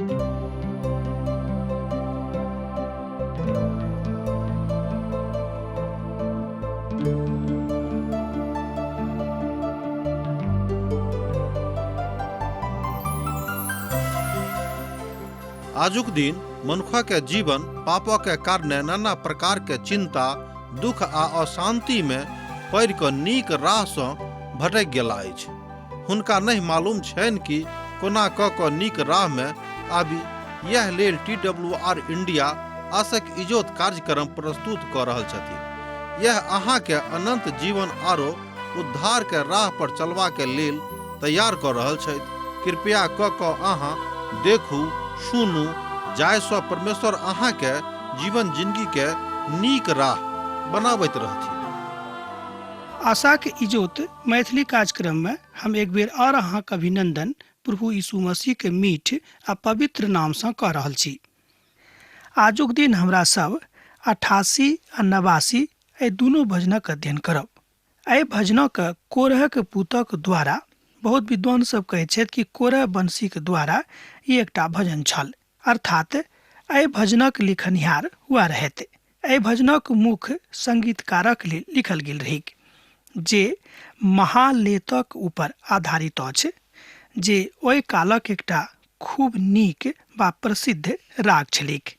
आजुक दिन मनुखक जीवन पापक कारणे नाना प्रकार के चिंता, दुख आ अशांति में पड़ि कऽ नीक राह सँ भटकि गेला अछि। हुनका नहि मालूम छनि कि कोना कऽ कऽ नीक राह में आबी। यैह लेल टी डब्ल्यू आर इंडिया आसक इजोत कार्यक्रम प्रस्तुत कऽ रहल छथिन। यैह अहाँ के अनंत जीवन आरो उद्धार के राह पर चलबा के लेल तैयार कऽ रहल छथि। कृपया कऽ कऽ अहाँ देखू, सुनू, जाहि सँ परमेश्वर अहाँ के जीवन जिंदगी के नीक राह बनाबैत रहथिन। आशाक इजोत मैथिली कार्यक्रम में हम एक बेर और अहाँक अभिनंदन प्रभु यीशु मसीह के मीठ आ पवित्र नाम सँ कऽ रहल छी। आजुक दिन हमरा सब 88 आ 89 एहि दुनू भजनक अध्ययन करब। एहि भजनक कोरहक पुतक द्वारा बहुत विद्वान सब कहैत छथि कि कोरह वंशीक द्वारा ई एकटा भजन छल, अर्थात एहि भजनक लिखनिहार वएह रहथि। एहि भजनक मुख्य संगीतकारक लेल लिखल गेल रहैक जे महालेतक ऊपर आधारित अछि, जे ओहि कालक एकटा खूब नीक वा प्रसिद्ध राग छलैक।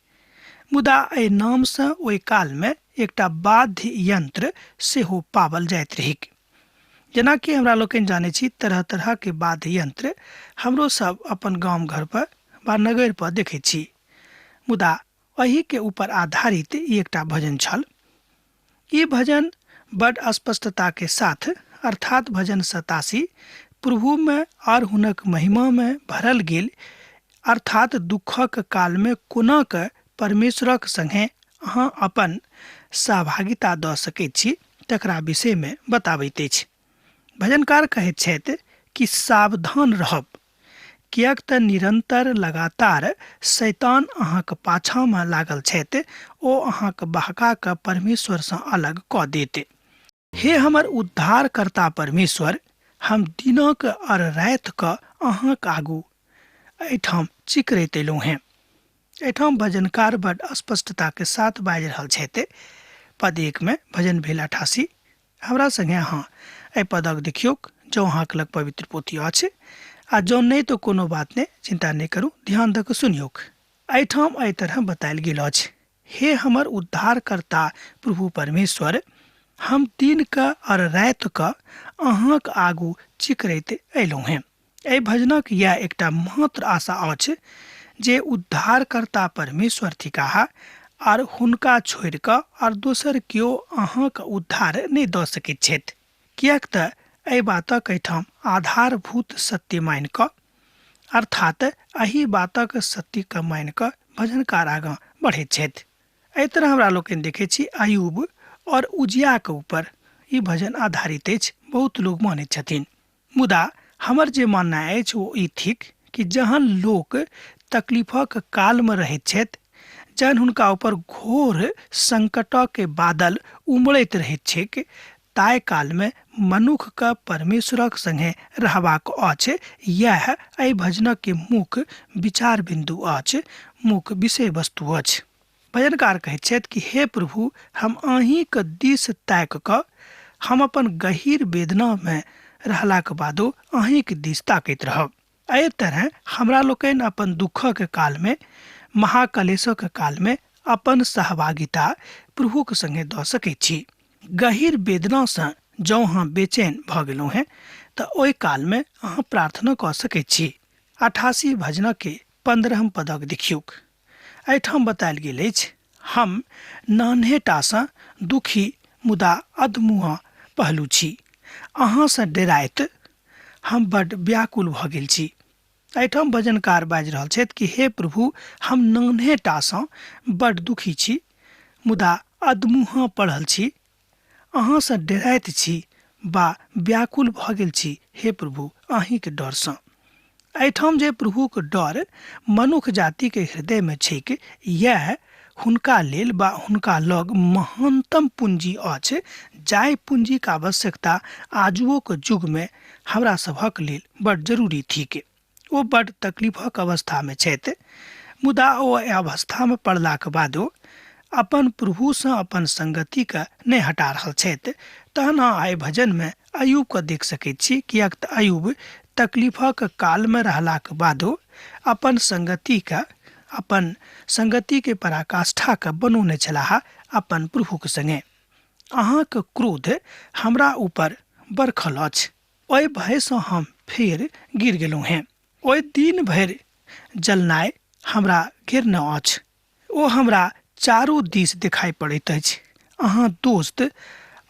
मुदा एहि नामसँ ओहि कालमे एकटा वाद्य यंत्र सेहो पाबल जाइत रहैक। जेनाकि हमरा लोकनि जानै छी, तरह तरह के वाद्य यंत्र हमरो सब अपन गाम घर पर वा नगर पर देखै छी। मुदा एहि के ऊपर आधारित ई एकटा भजन छल। ई भजन बड स्पष्टता के साथ, अर्थात भजन 87 प्रभु में और हुनक महिमा में भरल गेल, अर्थात दुखक काल में कोना के परमेश्वरक संगे अहाँ अपन सहभागिता दऽ सकैत छी तकरा विषय में बताबैत अछि। भजनकार कहैत छथि कि सावधान रहब, किएक तऽ निरंतर लगातार शैतान अहाँक पाछाँ में लागल छथि, ओ अहाँक बहका कऽ परमेश्वर सँ अलग कऽ देत। हे हमर उद्धारकर्ता परमेश्वर, हम दिनक और राति कऽ अहाँक आगू एहिठाम चिकरैत अयलहुँ हेँ। एहिठाम भजनकार बड स्पष्टता के साथ बाजि रहल छथि। पद 1 में भजन भेल 88। हमरा संगे अहाँ एहि पदक देखियौक, जँ अहाँक लग पवित्र पोथी अछि, आ जँ नहि तऽ कोनो बात नहि, चिंता नहि करू, ध्यान दऽ कऽ सुनियौक। एहिठाम एहि तरह बतायल गेल अछि, हे हमर उद्धारकर्ता प्रभु परमेश्वर, हम दिन कऽ और राति कऽ अहाँक आगू चिकरैत अयलहुँ हेँ। एहि भजनक यैह एकटा मात्र आशा अछि जे उद्धारकर्ता परमेश्वर थिकाह आर हुनका छोड़ि कऽ आर दोसर केओ अहाँक उद्धार नहि दऽ सकैत छथि, किएक तऽ एहि बातक एहिठाम आधारभूत सत्य मानि कऽ, अर्थात एहि बातक सत्यके मानि कऽ भजनकार आगाँ बढ़ैत छथि। एहि तरह हमरा लोकनि देखैत छी अयूब और उजियाके ऊपर ई भजन आधारित अछि, बहुत लोग मानैत छथिन। मुदा हमर जे माननाइ अछि ओ ई थिक कि जहन लोक तकलीफक कालमे रहैत छथि, जहन हुनका ऊपर घोर संकटक बादल उमड़ैत रहैत छैक, ताहि कालमे मनुखके परमेश्वरक संगे रहबाक अछि। यैह एहि भजनक मुख्य विचार बिन्दु अछि, मुख्य विषय वस्तु अछि। भजनकार कहैत छथि कि हे प्रभु, हम अहींक दिस ताकि कऽ हम अपन गहीर वेदनामे रहलाक बादो अहींक दिस ताकैत रहब। एहि तरह हमरा लोकनि अपन दुःखक कालमे, महाकलेशक कालमे अपन सहभागिता प्रभुक संगे दऽ सकैत छी। गहीर वेदनासँ जँ अहाँ बेचैन भऽ गेलहुँ हेँ तऽ ओहि कालमे अहाँ प्रार्थना कऽ सकैत छी। 88 भजनके 15 पदक देखियौक। एहिठाम बतायल गेल अछि, हम नान्हेटासँ दुखी मुदा अधमुँहा पहलू छी। अहाँसँ डेराइत हम बड्ड व्याकुल भऽ गेल छी। एहिठाम भजनकार बाजि रहल छथि कि हे प्रभु, हम नान्हेटासँ बड्ड दुखी छी मुदा अधमुँहा पढ़ल छी। अहाँसँ डेराइत छी वा व्याकुल भऽ गेल छी, हे प्रभु, अहींक डरसँ। एहिठाम जे प्रभुक डर मनुख जातिके हृदयमे छैक, यैह हुनका लेल वा हुनका लग महानतम पूंजी अछि, जाहि पूंजीक आवश्यकता आजुओक युगमे हमरा सभक लेल बड जरूरी थिक। ओ बड तकलीफक अवस्थामे छथि, मुदा ओ एहि अवस्थामे पड़लाक बादो अपन प्रभुसँ अपन संगतिके नहि हटा रहल छथि। तहन अहाँ एहि भजनमे अयूबके देख सकैत छी, किएक तऽ अयूब तकलीफक कालमे रहलाक बादो अपन संगतिके, अपन संगतिके पराकाष्ठाके बनौने छलाह अपन प्रभुके संगे। अहाँके क्रोध हमरा ऊपर बरखल अछि, ओहि भयसँ हम फेर गिर गेलहुँ हेँ। ओहि दिन भरि जलनाइ हमरा घेरने अछि, ओ हमरा चारू दिस देखाइ पड़ैत अछि। अहाँ दोस्त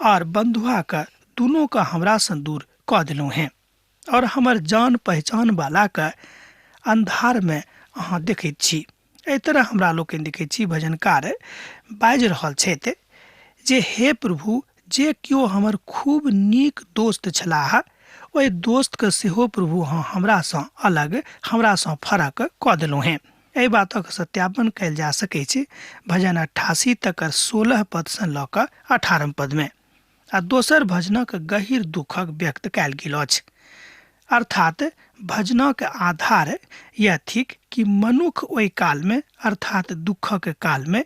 और बंधुआके दुनूके हमरासँ दूर कऽ देलहुँ हेँ और हमर जान पहचान वालाके अन्धारमे अहाँ देखैत छी। एहि तरह हमरा लोकनि देखैत छी भजनकार बाजि रहल छथि जे हे प्रभु, जे केओ हमर खूब नीक दोस्त छलाह ओहि दोस्तके सेहो प्रभु अहाँ हमरासँ अलग, हमरासँ फरक कऽ देलहुँ हेँ। एहि बातक सत्यापन कयल जा सकैत छै भजन 88 तकर 16 पदसँ लऽ कऽ 18 पदमे। आ दोसर भजनक गहीर दुखक व्यक्त कयल गेल अछि। अर्थात भजनक आधार यह थिक कि मनुख ओहि कालमे, अर्थात दुखक कालमे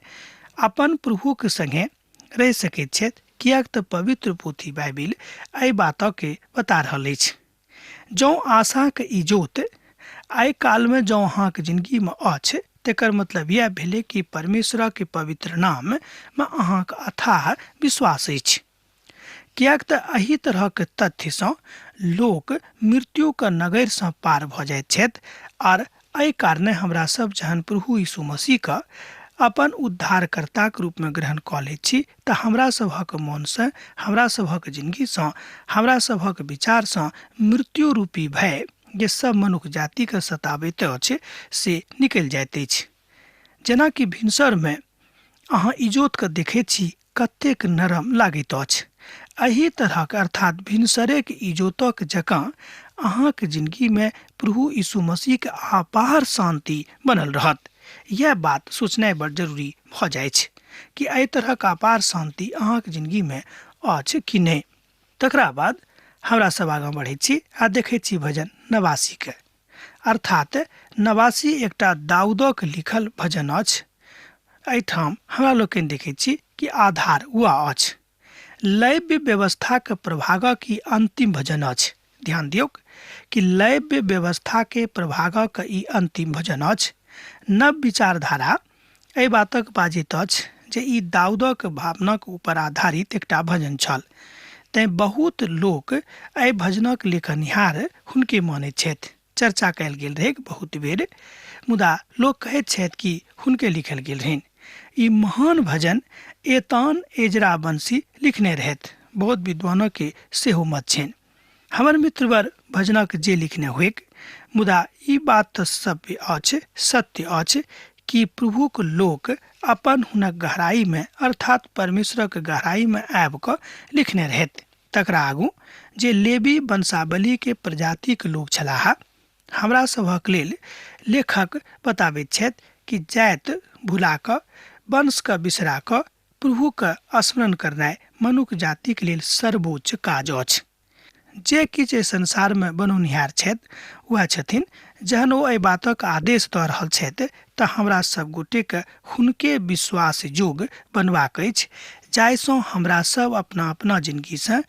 अपन प्रभुक संगे रहि सकैत छथि, किएक तऽ पवित्र पोथी बाइबिल एहि बातके बता रहल अछि। जँ आशाके इजोत आइ कालमे जँ अहाँके जिंदगीमे अछि, तकर मतलब यह भेलै कि परमेश्वरके पवित्र नाममे अहाँके अथाह विश्वास अछि। किएक तऽ एहि तरहक तथ्यसँ लोक मृत्युके नगरसँ पार भऽ जाइत छथि। आर एहि कारणे हमरा सब जहन प्रभु यीशु मसीहके अपन उद्धारकर्ताके रूपमे ग्रहण कऽ लैत छी तऽ हमरा सभक मोनसँ, हमरा सभक जिंदगीसँ, हमरा सभक विचारसँ मृत्यु रूपी भय जे सब मनुख जातिके सताबैत अछि से निकलि जाइत अछि। जेनाकि भिनसरमे अहाँ इजोतके देखैत छी कतेक नरम लागैत अछि, एहि तरहक अर्थात भिनसरेक इजोतक जकाँ अहाँके जिंदगीमे प्रभु यीशु मसीहके अपार शान्ति बनल रहत। यह बात सोचनाइ बड़ जरूरी भऽ जाइ छै कि एहि तरहक अपार शान्ति अहाँके जिंदगीमे अछि कि नहि। तकरा बाद हमरा सब आगाँ बढ़ैत छी आ देखैत छी भजन 89 के। अर्थात 89 एकटा दाऊदक लिखल भजन अछि। एहिठाम हमरा लोकनि देखैत छी कि आधार वएह अछि। लैव्य व्यवस्थाक प्रभागक ई अंतिम भजन अछि। ध्यान दियौक कि लैव्य व्यवस्था के प्रभागक ई अंतिम भजन अछि। नव विचारधारा एहि बातक बाजैत अछि जे ई दाऊदक भावनाक ऊपर आधारित एकटा भजन छल, तैं बहुत लोक एहि भजनक लिखनिहार हुनके मानैत छथि। चर्चा कयल गेल रहै बहुत बेर, मुदा लोक कहैत छथि कि हुनके लिखल गेल रहनि। ई महान भजन एतान एजरा बंशी लिखने रहथि। बहुत विद्वानक के सेहो मत छनि। हमर मित्रवर भजनक जे लिखने होइक, मुदा ई बात तऽ सभ्य अछि, सत्य अछि कि प्रभुक लोक अपन हुनक गहराईमे, अर्थात परमेश्वरक गहराईमे आबि कऽ लिखने रहथि। तकरा आगू जे लेबी वंशावली के प्रजातिक लोक छलाह, हमरा सभक लेल लेखक बताबैत छथि कि जाति भुला कऽ, वंशके बिसरा कऽ प्रभुके स्मरण करनाइ मनुख जातिक लेल सर्वोच्च काज अछि। जे किछु एहि संसारमे बनौनिहार छथि वएह छथिन। जहन ओ एहि बातक आदेश दऽ रहल छथि तऽ हमरा सब गोटेके हुनके विश्वास योग्य बनबाक अछि, जाहिसँ हमरा सब अपना अपना जिंदगीसँ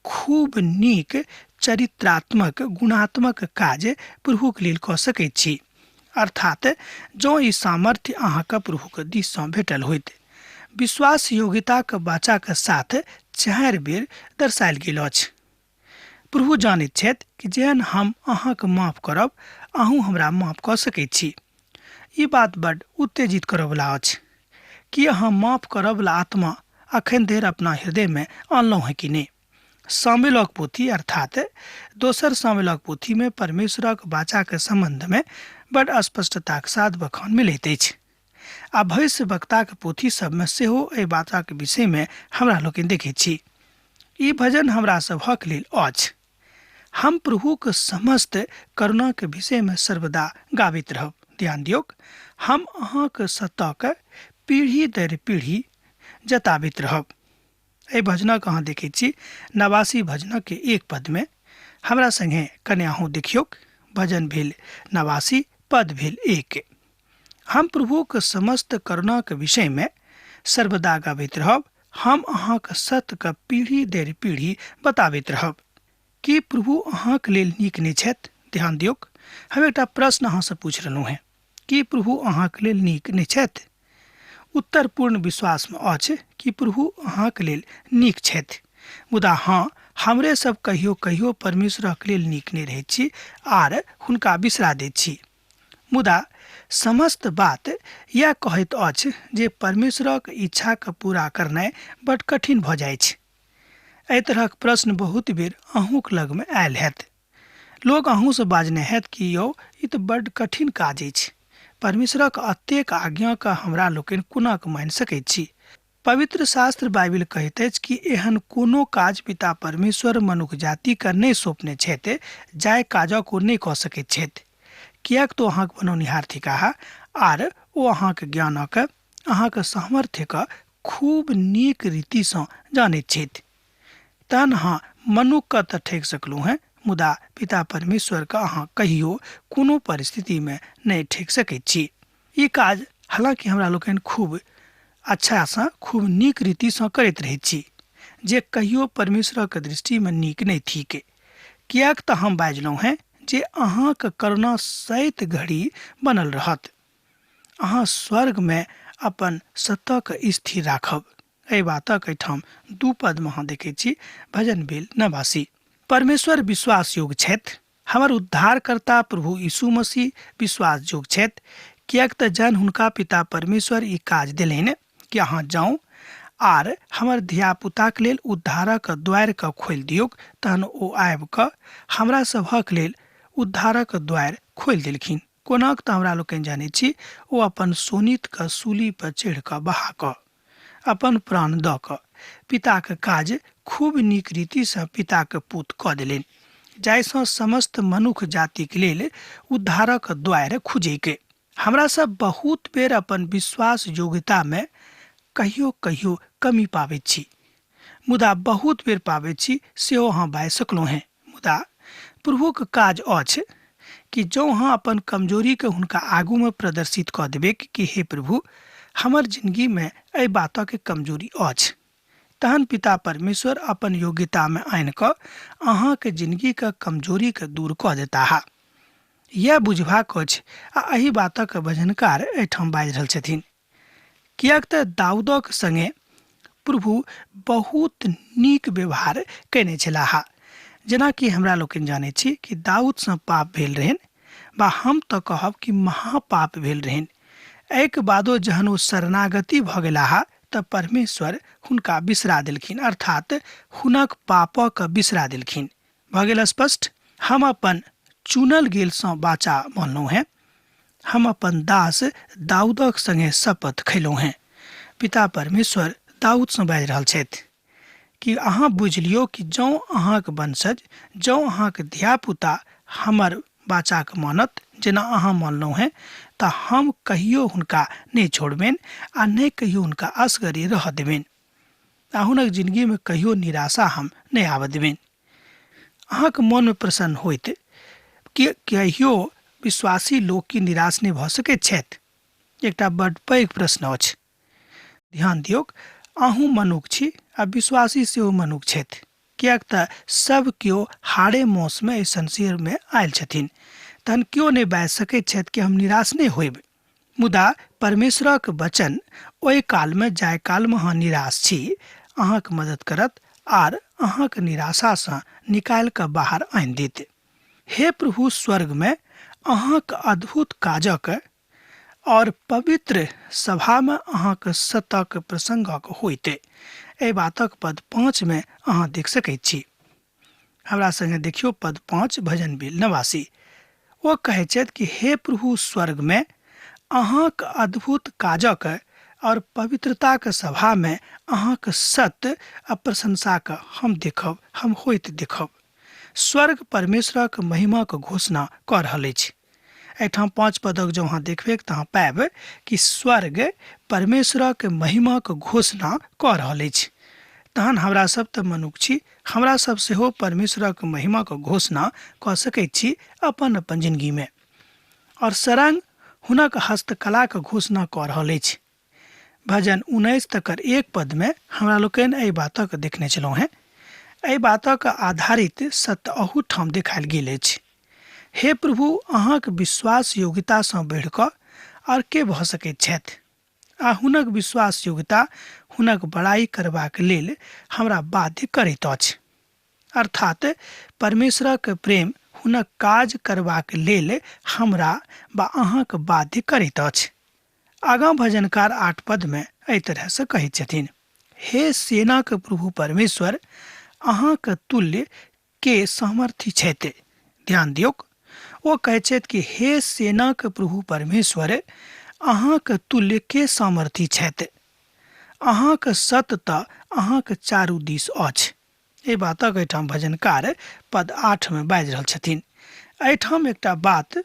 खूब नीक चरित्रात्मक गुणात्मक काज प्रभुक लेल कऽ सकैत छी। अर्थात जँ ई सामर्थ्य अहाँके प्रभुके दिससँ भेटल होइत। विश्वास योग्यताक वाचाक साथ 4 बेर दर्शायल गेल अछि। प्रभु जानैत छथि कि जेहन हम अहाँके माफ करब, अहूँ हमरा माफ कऽ सकैत छी। ई बात बड उत्तेजित करऽवला अछि कि अहाँ माफ करऽवला आत्मा अखन धरि अपना हृदयमे आनलहुँ हेँ कि नहि। सामुएलक पोथी अर्थात दोसर सामुएलक पोथीमे परमेश्वरक वाचाक सम्बन्धमे बड स्पष्टताक साथ बखान मिलैत अछि। आ भविष्य वक्ताक पोथी सबमे सेहो एहि वाचाक विषयमे हमरा लोकनि देखैत छी। ई भजन हमरा सभक लेल अछि। हम प्रभुक समस्त करुणाक विषयमे सर्वदा गाबैत रहब। ध्यान दियौक, हम अहाँक सतक पीढ़ी दर पीढ़ी जताबैत रहब। एहि भजनक अहाँ देखैत छी 89 भजनक के 1 पदमे। हमरा संगे कने अहूँ देखियौक भजन भेल 89 पद भेल 1। हम प्रभुक समस्त करुणाक विषयमे सर्वदा गाबैत रहब, हम अहाँक सत्यके पीढ़ी दर पीढ़ी बताबैत रहब। कि प्रभु अहाँक लेल नीक नहि छथि? ध्यान दियौक, हम एकटा प्रश्न अहाँसँ पूछि रहलहुँ हेँ, कि प्रभु अहाँक लेल नीक नहि छथि? उत्तर पूर्ण विश्वासमे अछि कि प्रभु अहाँक लेल नीक छथि। मुदा हाँ, हमरे सब कहियो कहियो परमेश्वरक लेल नीक नहि रहैत छी आर हुनका बिसरा दैत छी। मुदा समस्त बात यैह कहैत अछि जे परमेश्वरक इच्छाके पूरा करनाइ बड कठिन भऽ जाइछ। एहि तरहक प्रश्न बहुत बेर अहूँक लगमे आयल हैत। लोक अहूँसँ बाजने हैत कि यौ ई तऽ बड कठिन काज अछि, परमेश्वरक अतेक आज्ञाके हमरा लोकनि कोना कऽ मानि सकैत छी? पवित्र शास्त्र बाइबिल कहैत अछि कि एहन कोनो काज पिता परमेश्वर मनुख जातिके नहि सौंपने छथि जाहि काजक ओ नहि कऽ सकैत छथि, किएक तऽ ओ अहाँक बनौनिहार थिकाह आर ओ अहाँक ज्ञानक, अहाँक सामर्थ्यके खूब नीक रीतिसँ जानैत छथि। तहन अहाँ मनुखके तऽ ठकि सकलहुँ हेँ, मुदा पिता परमेश्वरके अहाँ कहियो कोनो परिस्थितिमे नहि ठकि सकैत छी। ई काज हालाँकि हमरा लोकनि खूब अच्छासँ, खूब नीक रीतिसँ करैत रहैत छी, जे कहियो परमेश्वरक दृष्टिमे नीक नहि थिक। किएक तऽ हम बाजलहुँ हेँ जे अहाँक करुणा सैत घड़ी बनल रहत, अहाँ स्वर्गमे अपन सतक स्थिर राखब। एहि बातक एहिठाम 2 पदमे अहाँ देखैत छी, भजन भेल 89। परमेश्वर विश्वास योग्य छथि, हमर उद्धारकर्ता प्रभु यीशु मसीह विश्वास योग्य छथि, किएक तऽ जहन हुनका पिता परमेश्वर ई काज देलनि कि अहाँ जाउ आर हमर धियापुताक लेल उद्धारक द्वारिके खोलि दियौक, तहन ओ आबि कऽ हमरा सभक लेल उद्धारक द्वारि खोलि देलखिन। कोनाक तऽ हमरा लोकनि जानैत छी, ओ अपन शोणितके सूली पर चढ़ि कऽ बहा कऽ अपन प्राण दऽ कऽ पिताक काज खूब नीक रीतिसँ पिताक पूत कऽ देलनि, जाहिसँ समस्त मनुख जातिक लेल उद्धारक द्वारि खुजैक। हमरा सब बहुत बेर अपन विश्वास योग्यतामे कहियो कहियो कमी पाबैत छी, मुदा बहुत बेर पाबैत छी सेहो अहाँ बाजि सकलहुँ हेँ। मुदा प्रभुक काज अछि कि जँ अहाँ अपन कमजोरीके हुनका आगूमे प्रदर्शित कऽ देबै कि हे प्रभु, हमर जिंदगीमे एहि बातक कमजोरी अछि, तहन पिता परमेश्वर अपन योग्यतामे आनि कऽ अहाँके जिंदगीके कमजोरीके दूर कऽ देताह। यैह बुझबाक अछि आ एहि बातक भजनकार एहिठाम बाजि रहल छथिन, किएक तऽ दाऊदक संगे प्रभु बहुत नीक व्यवहार कयने छलाह। जेनाकि हमरा लोकनि जानैत छी कि दाऊदसँ पाप भेल रहनि, बा हम तऽ कहब कि महापाप भेल रहनि। एहिके बादो जहन ओ शरणागति भऽ गेलाह तऽ परमेश्वर हुनका बिसरा देलखिन, अर्थात हुनक पापक बिसरा देलखिन। भऽ गेल स्पष्ट? हम अपन चुनल गेलसँ वाचा मानलहुँ हेँ, हम अपन दास दाऊदक संगे शपथ खयलहुँ हेँ। पिता परमेश्वर दाऊदसँ बाजि रहल छथि कि अहाँ बुझि लियौ कि जँ अहाँक वंशज, जँ अहाँक धियापुता हमर वाचाक मानत जेना अहाँ मानलहुँ हेँ, तऽ हम कहियो हुनका नहि छोड़बनि आ नहि कहियो हुनका असगरे रहऽ देबनि आ हुनक जिंदगीमे कहियो निराशा हम नहि आबऽ देबनि। अहाँक मनमे प्रसन्न होइत कि कहियो विश्वासी लोक की निराश नहि भऽ सकैत छथि? एकटा बड्ड पैघ प्रश्न अछि। ध्यान दियौक, अहूँ मनुख छी आ विश्वासी सेहो मनुख छथि, किएक तऽ सब केओ हाड़े मौसमे एहि संसारमे आयल छथिन, तहन केओ नहि बाजि सकैत छथि कि हम निराश नहि होयब। मुदा परमेश्वरक वचन ओहि कालमे जाहि कालमे अहाँ निराश छी अहाँक मदद करत आर अहाँक निराशासँ निकालि कऽ बाहर आनि देत। हे प्रभु, स्वर्गमे अहाँक अद्भुत काजक और पवित्र सभामे अहाँक सतक प्रसंगक होइत। एहि बातक पद 5 मे अहाँ देख सकैत छी। हमरा संगे देखियौ पद 5 भजन भेल 89। ओ कहै छथि कि हे प्रभु, स्वर्गमे अहाँक अद्भुत काजक और पवित्रताक सभामे अहाँक सत्य आ प्रशंसाक हम देखब, हम होइत देखब। स्वर्ग परमेश्वरक महिमाक घोषणा कऽ रहल अछि। एहिठाम 5 पदक जँ अहाँ देखबै तऽ अहाँ पायब कि स्वर्ग परमेश्वरक महिमाक घोषणा कऽ रहल अछि। तहन हमरा सब तऽ मनुख छी, हमरा सब सेहो परमेश्वरक महिमाक घोषणा कऽ सकैत छी अपन अपन जिंदगीमे। और सरंग हुनक हस्तकलाक घोषणा कऽ रहल अछि। भजन 19 तकर 1 पदमे हमरा लोकनि एहि बातक देखने छलहुँ हेँ। एहि बातक आधारित सत्य अहू ठाम देखायल गेल अछि। हे प्रभु, अहाँक विश्वास योग्यतासँ बढ़ि कऽ आओर के भऽ सकैत छथि? आ हुनक विश्वास योग्यता हुनक बड़ाई करबाक लेल हमरा बाध्य करैत अछि। अर्थात परमेश्वरक प्रेम हुनक काज करबाक लेल हमरा वा अहाँक बाध्य करैत अछि। आगाँ भजनकार 8 पदमे एहि तरहसँ कहैत छथिन, हे सेनाक प्रभु परमेश्वर, अहाँक तुल्य के सामर्थ्य छथि। ध्यान दियौक, ओ कहैत छथि कि हे सेनाक प्रभु परमेश्वर, अहाँक तुल्य के सामर्थ्य छथि। अहाँक सत तऽ अहाँक चारू दिस अछि। एहि बातक एहिठाम भजनकार पद 8 मे बाजि रहल छथिन। एहिठाम एकटा बात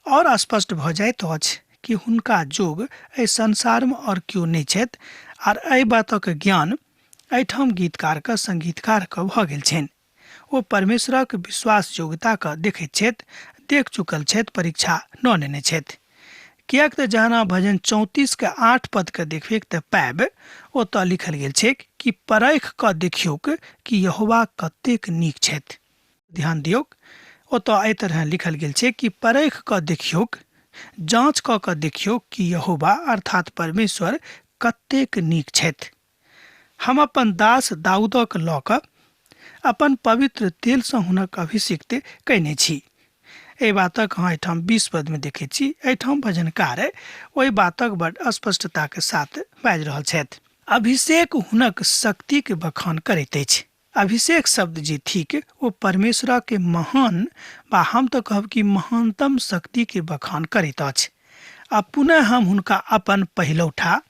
और स्पष्ट भऽ जाइत अछि कि हुनका जोग एहि संसारमे और केओ नहि छथि, आर एहि बातक ज्ञान एहिठाम गीतकारके संगीतकारके भऽ गेल छनि। ओ परमेश्वरक विश्वास योग्यताके देखैत छथि, देख चुकल छथि, परीक्षा न लेने छथि। किएक तऽ जहन भजन 34 के 8 पदके देखबैक तऽ पाबि ओतऽ लिखल गेल छैक कि परख कऽ देखियौक कि यहोवा कतेक नीक छथि। ध्यान दियौक, ओतऽ एहि तरह लिखल गेल छै कि परख कऽ देखियौक, जाँच कऽ कऽ देखियौक कि यहोवा अर्थात परमेश्वर कतेक नीक छथि। हम अपन दास दाऊदक लऽ कऽ अपन पवित्र तेलसँ हुनक अभिषिक्त कयने छी। एहि बातक अहाँ एहिठाम 20 पदमे देखैत छी। एहिठाम भजनकार ओहि बातक बड स्पष्टताके साथ बाजि रहल छथि। अभिषेक हुनक शक्तिके बखान करैत अछि। अभिषेक शब्द जे थिक ओ परमेश्वरके महान वा हम तऽ कहब कि महानतम शक्तिके बखान करैत अछि। आ पुनः हम हुनका अपन पहिलौठा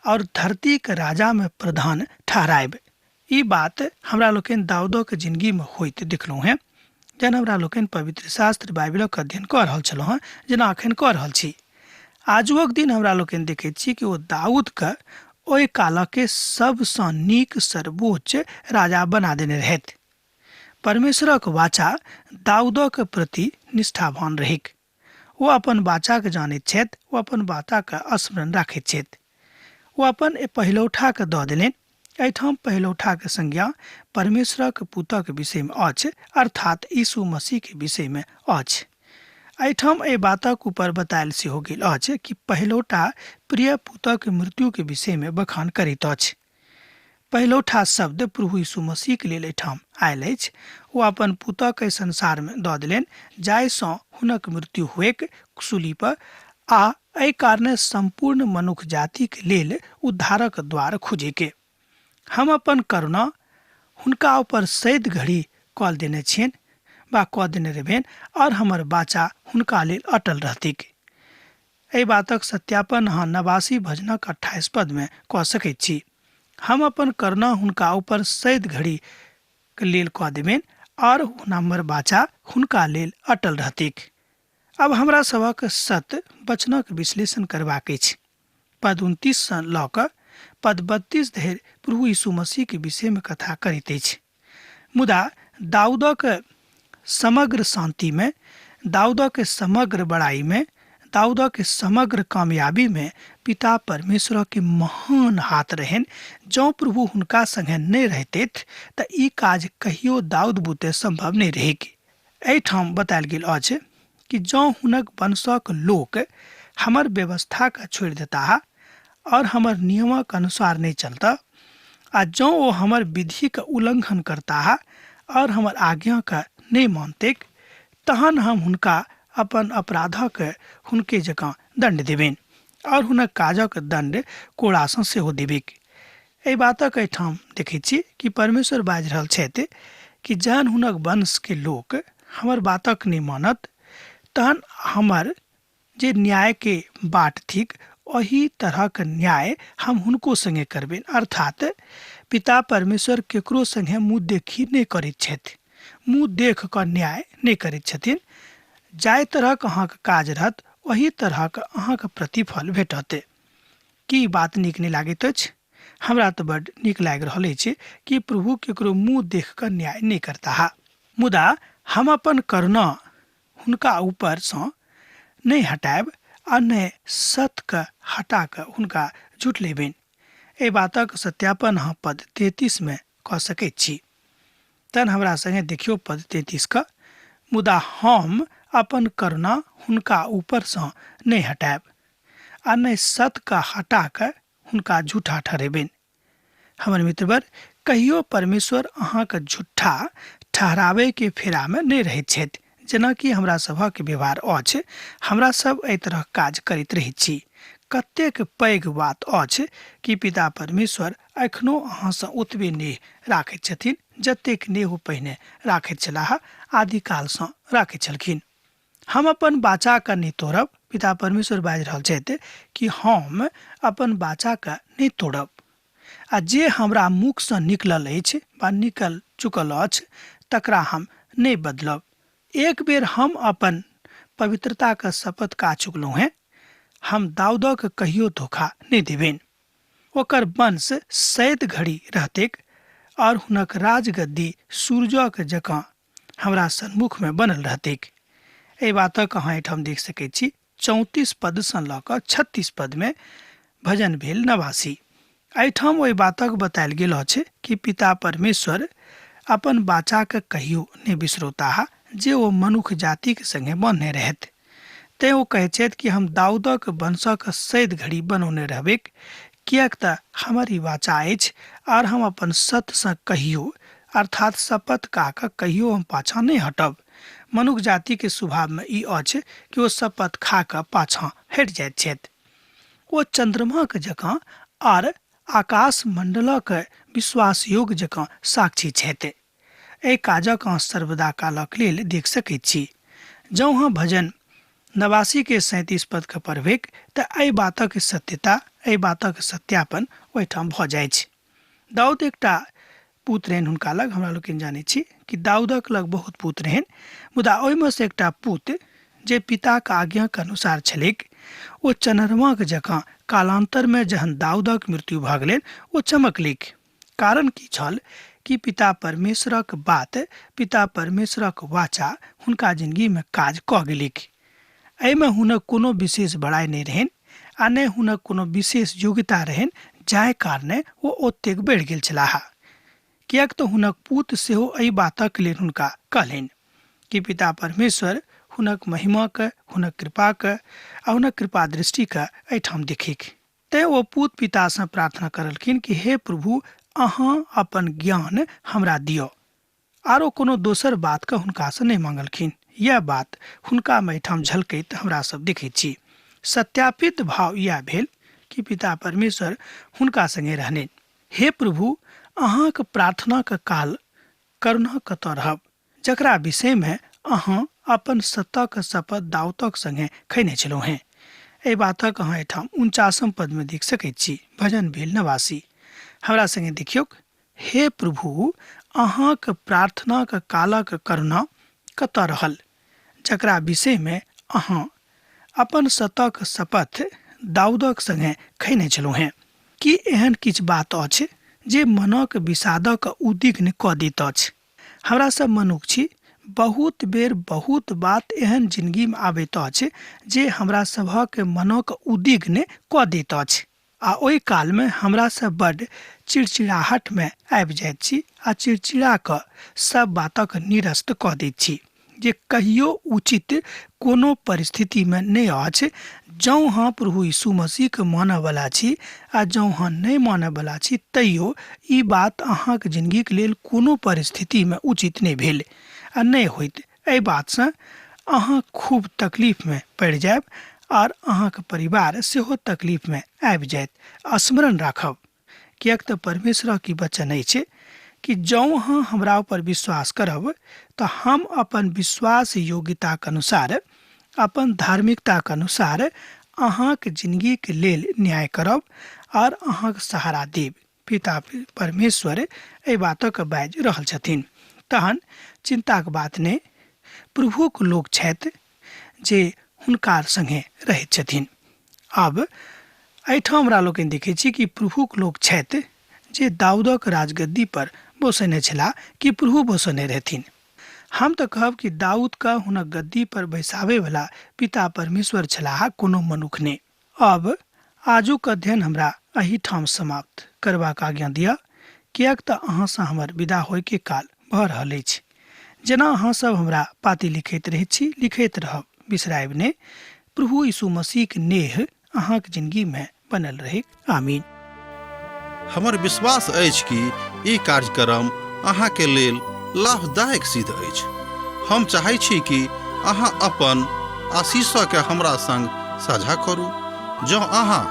और धरतीक राजामे प्रधान ठहरायब। ई बात हमरा लोकनि दाऊदक जिंदगीमे होइत देखलहुँ हेँ, जहन हमरा लोकनि पवित्र शास्त्र बाइबिलक अध्ययन कऽ रहल छलहुँ हेँ, जेना अखन कऽ रहल छी। आजुक दिन हमरा लोकनि देखैत छी कि ओ दाऊदके ओहि कालके सबसँ नीक सर्वोच्च राजा बना देने रहथि। परमेश्वरक वाचा दाऊदक प्रति निष्ठावान रहैक। ओ अपन वाचाके जानैत छथि, ओ अपन वाचाके स्मरण राखैत छथि। ओ अपन पहिलौठाके दऽ देलनि। एहिठाम पहिलौठाके संज्ञा परमेश्वरक पुतक विषयमे अछि, अर्थात यीशु मसीहके विषयमे अछि। एहिठाम एहि बातक ऊपर बतायल सेहो गेल अछि कि पहिलौठा प्रिय पुतक मृत्युके विषयमे बखान करैत अछि। पहिलौठा शब्द प्रभु यीशु मसीहके लेल एहिठाम आयल अछि। ओ अपन पुतक एहि संसारमे दऽ देलनि जाहिसँ हुनक मृत्यु हुएक सूली पर, आ एहि कारणे सम्पूर्ण मनुख जातिके लेल उद्धारक द्वार खुजैके। हम अपन करुणा हुनका ऊपर सैद घड़ी कऽ देने छियनि वा कऽ देने रहबनि, और हमर वाचा हुनका लेल अटल रहतैक। एहि बातक सत्यापन अहाँ 89 भजनक 28 पदमे कऽ सकैत छी। हम अपन करुणा हुनका ऊपर सैद घड़ी के लेल कऽ देबनि, और हमर वाचा हुनका लेल अटल रहतैक। अब हमरा सभक सत्य वचनक विश्लेषण करबाक अछि। पद 29 सँ लऽ कऽ पद 32 धरि प्रभु यीशु मसीह के विषयमे कथा करैत अछि। मुदा दाऊदक समग्र शांतिमे, दाऊदक समग्र बड़ाईमे, दाऊदक समग्र कामयाबीमे पिता परमेश्वरक के महान हाथ रहनि। जँ प्रभु हुनका संगे नहि रहितथि तऽ ई काज कहियो दाऊद बुते संभव नहि रहैक। एहिठाम बतायल गेल अछि कि जँ हुनक वंशक लोक हमर व्यवस्थाके छोड़ि देताह और हमर नियमक अनुसार नहि चलता, आ जँ ओ हमर विधिके उल्लंघन करताह और हमर आज्ञाके नहि मानतैक, तहन हम हुनका अपन अपराधक हुनके जकाँ दण्ड देबनि और हुनक काजक दण्ड कोड़ासँ सेहो देबैक। एहि बातक एहिठाम देखैत छी कि परमेश्वर बाजि रहल छथि कि जहन हुनक वंशके लोक हमर बातक नहि मानत, तहन हमर जे न्यायके बाट थिक ओहि तरहक न्याय हम हुनको संगे करबनि। अर्थात पिता परमेश्वर केकरो संगे मुँह देखी नहि करैत छथि, मुँह देख कऽ न्याय नहि करैत छथिन। जाहि तरहक अहाँके काज रहत ओहि तरहक अहाँके प्रतिफल भेटत। की ई बात नीक नहि लागैत अछि? हमरा तऽ बड्ड नीक लागि रहल अछि कि प्रभु केकरो मुँह देख कऽ न्याय नहि करताह, मुदा हम अपन करुणा हुनका ऊपरसँ नहि हटायब आ नहि सतके हटा कऽ हुनका झुठलेबनि। एहि बातक सत्यापन अहाँ पद 33 मे कऽ सकैत छी। तहन हमरा संगे देखियौ पद 33 के, मुदा हम अपन करुणा हुनका ऊपरसँ नहि हटायब आ नहि सतके हटा कऽ हुनका झूठा ठहरेबनि। हमर मित्रवर, कहियो परमेश्वर अहाँके झूठा ठहराबैके फेरामे नहि रहैत छथि। जेनाकि हमरा सभक व्यवहार अछि, हमरा सब एहि तरह काज करैत रहैत छी। कतेक पैघ बात अछि कि पिता परमेश्वर एखनो अहाँसँ ओतबे नेह राखैत छथिन जतेक नेह ओ पहिने राखैत छलाह, आदिकालसँ राखैत छलखिन। हम अपन बाचाके नहि तोड़ब। पिता परमेश्वर बाजि रहल छथि कि हम अपन बाचाके नहि तोड़ब, आ जे हमरा मुखसँ निकलल अछि वा निकल चुकल अछि तकरा हम नहि बदलब। एक बेर हम अपन पवित्रताके शपथ का चुकलहुँ हेँ, हम दाऊदक कहियो धोखा नहि देबनि। ओकर वंश सैद घड़ी रहतैक और हुनक राजगद्दी सूरजक जकाँ हमरा सन्मुखमे बनल रहतैक। एहि बातक अहाँ एहिठाम देख सकैत छी 34 पदसँ लऽ कऽ 36 पदमे भजन भेल 89। एहिठाम ओहि बातक बतायल गेल अछि कि पिता परमेश्वर अपन बाचाके कहियो नहि बिसरौताह जे ओ मनुख जातिक संगे बन्हने रहथि। तें ओ कहैत छथि कि हम दाऊदक वंशक सैद घड़ी बनौने रहबैक, किएक तऽ हमर ई वाचा अछि और हम अपन सतसँ कहियो, अर्थात शपथ का कऽ कहियो हम पाछाँ नहि हटब। मनुख जातिके स्वभावमे ई अछि कि ओ शपथ खा कऽ पाछाँ हटि जाइत छथि। ओ चंद्रमाक जकाँ आर आकाश मंडलक विश्वास योग्य जकाँ साक्षी छथि। एहि काजक अहाँ सर्वदा कालक लेल देख सकैत छी। जँ अहाँ भजन 89 के 37 पदके पढ़बैक तऽ एहि बातक सत्यता, एहि बातक सत्यापन ओहिठाम भऽ जाइत। दाऊद एकटा पूत रहनि हुनका लग। हमरा लोकनि जानै छी कि दाऊदक लग बहुत पूत रहनि, मुदा ओहिमे से एकटा पूत जे पिताक आज्ञाक अनुसार छलैक, ओ चनरमाक जकाँ कालांतरमे जहन दाऊदक मृत्यु भऽ गेलनि ओ चमकलैक। कारण की छल कि पिता परमेश्वरक बात, पिता परमेश्वरक वाचा हुनका जिंदगीमे काज कऽ गेलैक। एहिमे हुनक कोनो विशेष बड़ाइ नहि रहनि आ नहि हुनक कोनो विशेष योग्यता रहनि, जाहि कारणे ओ ओतेक बढ़ि गेल छलाह। किएक तऽ हुनक पूत सेहो एहि बातक लेल हुनका कहलनि कि पिता परमेश्वर हुनक महिमाके, हुनक कृपाके आ हुनक कृपा दृष्टिके एहिठाम देखिक। तें ओ पूत पितासँ प्रार्थना करलखिन कि हे प्रभु, अहाँ अपन ज्ञान हमरा दिअ। आरो कोनो दोसर बातके हुनकासँ नहि मांगलखिन। यैह बात हुनकामे एहिठाम झलकैत हमरा सब देखैत छी। सत्यापित भाव इएह भेल कि पिता परमेश्वर हुनका संगे रहने। हे प्रभु, अहाँक प्रार्थनाक काल करुणा कतऽ रहब, जकरा विषयमे अहाँ अपन सतक शपथ दाऊदक संगे खैने छलहुँ हेँ। एहि बातक अहाँ एहिठाम 49 पदमे देख सकैत छी। भजन भेल 89। हमरा संगे देखियौक, हे प्रभु, अहाँक प्रार्थनाक कालक करुणा कतऽ रहल, जकरा विषयमे अहाँ अपन सतक शपथ दाऊदक संगे खैने छलहुँ हेँ। की एहन किछु बात अछि जे मनक विषादक उद्विग्न कऽ दैत अछि? हमरा सब मनुख छी, बहुत बेर बहुत बात एहन जिंदगीमे आबैत अछि जे हमरा सभक मनक उद्विग्न कऽ दैत अछि आ ओहि कालमे हमरा सब बड्ड चिड़चिड़ाहटमे आबि जाइत छी आ चिड़चिड़ा कऽ सब बातक निरस्त कऽ दैत छी जे कहियो उचित कोनो परिस्थितिमे नहि अछि। जँ अहाँ प्रभु यीशु मसीहके मानयवला छी आ जँ अहाँ नहि मानयवला छी तैयो ई बात अहाँके जिंदगीके लेल कोनो परिस्थितिमे उचित नहि भेल आ नहि होइत। एहि बातसँ अहाँ खूब तकलीफमे पड़ि जायब आर अहाँके परिवार सेहो तकलीफमे आबि जायत। स्मरण राखब, किएक तऽ परमेश्वरक ई वचन अछि कि जँ अहाँ हमरा ऊपर विश्वास करब तऽ हम अपन विश्वास योग्यताक अनुसार, अपन धार्मिकताक अनुसार अहाँक जिंदगीके लेल न्याय करब आर अहाँक सहारा देब। पिता परमेश्वर एहि बातक बाजि रहल छथिन। तहन चिन्ताक बात नहि, प्रभुक लोक छथि जे हुनका संगे रहैत छथिन। आब एहिठाम हमरा लोकनि देखै छी कि प्रभुक लोक छथि जे दाऊदक राजगद्दी पर बसौने छलाह कि प्रभु बसौने रहथिन। हम तऽ कहब कि दाऊदके हुनक गद्दी पर बैसाबैवला पिता परमेश्वर छलाह, कोनो मनुख नहि। अब आजुक अध्ययन हमरा एहिठाम समाप्त करबाक आज्ञा दिअ, किएक तऽ अहाँसँ हमर विदा होइके काल भऽ रहल अछि। जेना अहाँ सब हमरा पाती लिखैत रहैत छी, लिखैत रहब, बिसरायब नहि। प्रभु यीशु मसीहक नेह अहाँक जिनगीमे बनल रहैक। आमीन। हमर विश्वास अछि कि ई कार्यक्रम अहाँके लेल लाभदायक सिद्ध अछि। हम चाहै छी कि अहाँ अपन आशीषके हमरा संग साझा करू। जँ अहाँ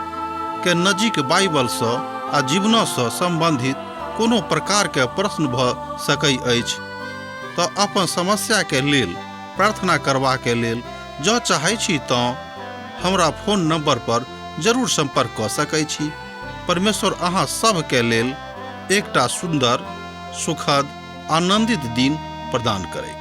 के नजीक बाइबलसँ आ जीवनसँ सम्बन्धित कोनो प्रकारके प्रश्न भऽ सकै अछि तऽ अपन समस्याके लेल प्रार्थना करबाके लेल जँ चाहै छी तँ हमरा फोन नंबर पर जरूर संपर्क कऽ सकै छी। परमेश्वर अहाँ सभके लेल एकटा सुन्दर, सुखद, आनंदित दिन प्रदान करैत।